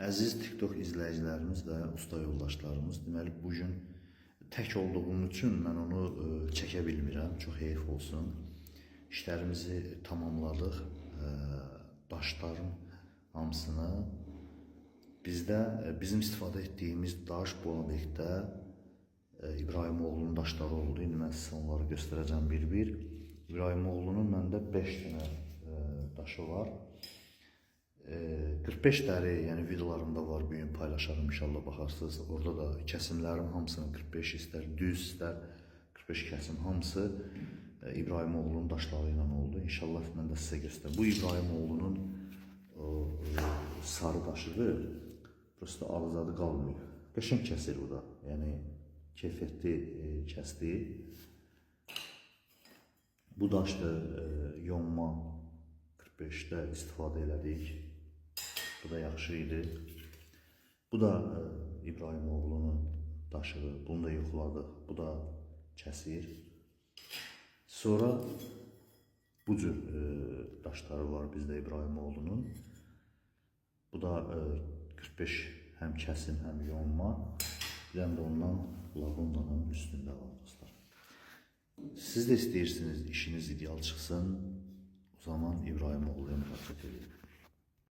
Əziz TikTok izləyicilərimiz və usta yoldaşlarımız, deməli bu gün tək olduğum üçün mən onu çəkə bilmirəm. Çox heyf olsun. İşlərimizi tamamladıq. Daşların hamısını. Bizdə bizim istifadə etdiyimiz daş bu obyektdə İbrahimoğlunun daşları oldu. İndi mən sizə onları göstərəcəm bir-bir. İbrahimoğlunun məndə 5 dənə daşı var. 45 dəri, yəni videolarımda var, bu gün paylaşarım inşallah, baxarsınız. Orada da kəsimlərin hamısını 45 istər düz, istər 45 kəsim, hamısı İbrahimoğlunun daşları ilə oldu. İnşallah mən də sizə göstərəm. Bu İbrahimoğlunun o, sarı daşıdır. Prosta ağız qalmıyor. Qəşəng kəsir bu da. Yəni keyfiyyətli kəsdi. Bu daşdır yonma 45-də istifadə elədik. Bu da yaxşı idi. Bu da İbrahimoğlunun daşıdır. Bunu da yoxladıq. Bu da kəsir. Sonra bu cür daşları var bizdə İbrahimoğlunun. Bu da 45 həm kəsim, həm yonma. Bir dənə də ondan lagundanın üstündə var dostlar. Siz də istəyirsiniz işiniz ideal çıxsın, o zaman İbrahimoğluya müraciət edin.